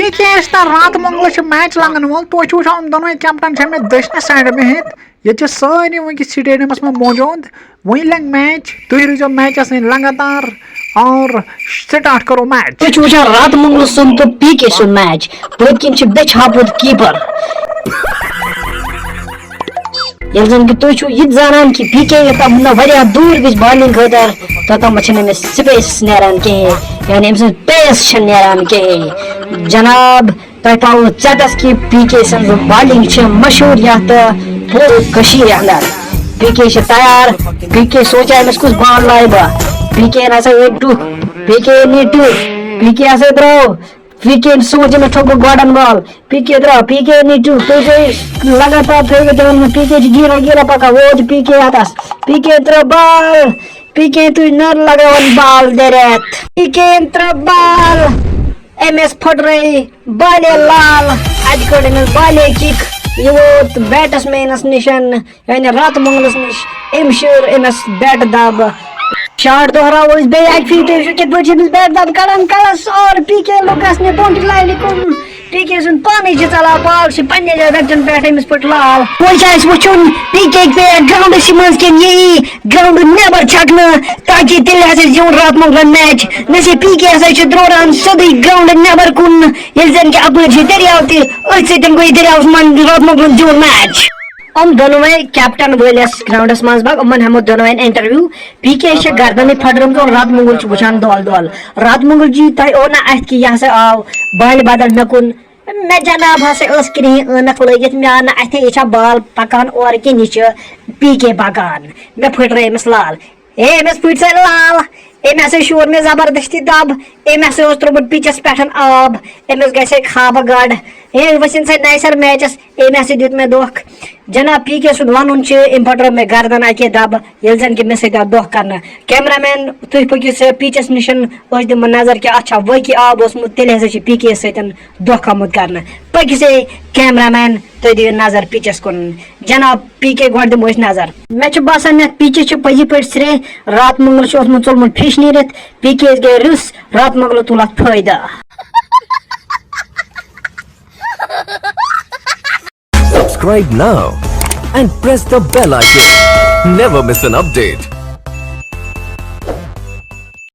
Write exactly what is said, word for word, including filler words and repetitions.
یہِ کیٛاہ چھِ تَتھ راتہٕ مۄنٛگلہٕ چھِ میچ لَگَن وول؟ تُہۍ چھِو وٕچھان یِم دۄنوَے کیپٹن چھِ مےٚ دٔچھنہِ سایڈٕ بِہِتھ۔ ییٚتہِ چھِ سٲری وٕنکیٚس سٹیڈیمَس منٛز موجود۔ وۄنۍ لَگہِ میچ، تُہۍ روٗزِو میچَس سۭتۍ لگاتار اور سٹارٹ کرو میچ۔ تُہۍ چھِو وٕچھان راتہٕ مۄنٛگلہٕ سُنٛد تہٕ پی کے سُنٛد میچ۔ پٔتۍ کِنۍ چھِ بیٚچھِ ہاپُت کیٖپر۔ ییٚلہِ زَن کہِ تُہۍ چھِو یہِ تہِ زانان کہِ پی کے یوٚتام نہٕ واریاہ دوٗر گژھِ بالِنٛگ خٲطرٕ، توٚتام چھِنہٕ أمِس سپیس نیران کِہیٖنۍ، یعنی أمۍ سٕنٛز پیس چھَنہٕ نیران کِہیٖنۍ۔ جناب، تۄہہِ پاوٕ ژٮ۪تَس کہِ پی کے سٕنٛز بالِنٛگ چھِ مشہوٗر یَتھ پوٗرٕ کٔشیٖرِ اَندَر۔ پی کے چھِ تیار، پی کے سونٛچان أمِس کُس بال لایہِ بہٕ۔ پی کے نہ سا ییٚتہِ ٹُکھ، پی کے نی ٹُکھ، پی کے ہسا درٛاو۔ پی کے سونٛچ أمِس ٹھوٚکھ بہٕ گۄڈَن بال۔ پی کے درٛاو، پی کے نی ٹُکھ، تُہۍ تھٲیِو لگاتار تھٲیِو تِمَن منٛز۔ پی کے چھِ گیٖرا گیٖرا پَکان، ووت پی کے اَتَس۔ پی کے ترٛٲو بال، پی کے تُج نٔر لگاوان بال دٔرِتھ۔ پی کے ترٛٲو بال، أمِس پھٕٹرٲے بالے لال، اَتہِ کٔڑ أمِس بالے کِک، یہِ ووت بیٹس مینس نِشن، یعنی راتہٕ مۄنٛگلس نِش۔ أمۍ شیٖر أمِس بیٹہٕ دب۔ شاٹ دۄہراوو أسۍ بیٚیہِ اَکہِ پھِرِ، تُہۍ وٕچھِو کِتھ پٲٹھۍ چھِ أمِس بیٹہٕ دب کڑان، کڑان سورُے پی کے لُکس نہِ برٛونٛٹھ لینہِ کُن۔ پی کے سُنٛد پانے چھِ ژلان بال، چھِ پننہِ جایہِ وٮ۪کٹن پٮ۪ٹھ أمِس پٲٹھۍ لال۔ وۄنۍ چھِ اَسہِ وٕچھُن پی کے پیٚیہِ گراوُنٛڈَس منٛز کِنہٕ یہِ یی گراوُنٛڈ نٮ۪بر چھکنہٕ، تاکہِ تیٚلہِ ہسا زیوٗن راتہٕ مۄغلن میچ۔ نہ چھِ پی کے ہسا چھِ دوران سیوٚدُے گراوُنٛڈ نٮ۪بر کُن، ییٚلہِ زن کہِ اپٲرۍ چھِ دٔریاو تہِ، أتھۍ سۭتۍ گوٚو یہِ دٔریاوَس منٛز راتہٕ مۄغلن زیوٗن میچ۔ یِم دۄنوَے کیپٹن وٲلۍ ٲسۍ گراوُنٛڈَس منٛز باگ، یِمن ہٮ۪مو دۄنوَین انٹرویو۔ پی کے چھِ گردنٕے پھٹرٲمٕژ اور راتہٕ مۄغل چھُ وٕچھان دۄل دۄل۔ راتہٕ مۄغل جی، تۄہہِ اوٚو نہ اَتھِ کہِ یہِ ہسا آو بالہِ بدل مےٚ کُن۔ مےٚ جناب ہسا ٲس کرٛہِنۍ عٲنکھ لٲگِتھ، مےٚ آو نہٕ اَتھِ، یہِ چھا بال پکان اورٕ کِنہٕ یہِ چھِ پی کے پکان؟ مےٚ پھٕٹرٲے أمِس لال۔ ہے، أمِس پھٕٹۍ سا لال، أمۍ ہسا شور مےٚ زبردستی دب، أمۍ ہسا اوس ترٛوومُت پِچَس پٮ۪ٹھ آب، أمِس گژھِ ہے خابہٕ گڑ۔ ہے، ؤسِن سا نَیہِ سَر میچَس، أمۍ ہسا دیُت مےٚ دھوکہٕ۔ جناب پی کے سُنٛد وَنُن چھُ، أمۍ پھٕٹرٲو مےٚ گردن اَکے دَبہٕ، ییٚلہِ زَن کہِ مےٚ سۭتۍ آو دھوکہٕ کرنہٕ۔ کیمرہ مین، تُہۍ پٔکِو سا پِچَس نِشَن، أسۍ دِمو نظر کہِ اَتھ چھا وٲقعی آب اوسمُت، تیٚلہِ ہسا چھِ پی کے سۭتۍ دھوکہٕ آمُت کرنہٕ۔ پٔکِو سا کیمرہ مین، تُہۍ دِیِو نظر پِچَس کُن۔ جناب پی کے، گۄڈٕ دِمو أسۍ نظر۔ مےٚ چھُ باسان، یَتھ پِچَس چھِ پٔزی پٲٹھۍ سرٛیٚہہ۔ راتہٕ مۄغلہٕ چھُ اوسمُت ژوٚلمُت فِش نیٖرِتھ، پی کے گٔے رٕژھ، راتہٕ مۄغلہٕ تُل اَتھ فٲیدٕ۔ Subscribe now and press the bell icon. Never miss an update.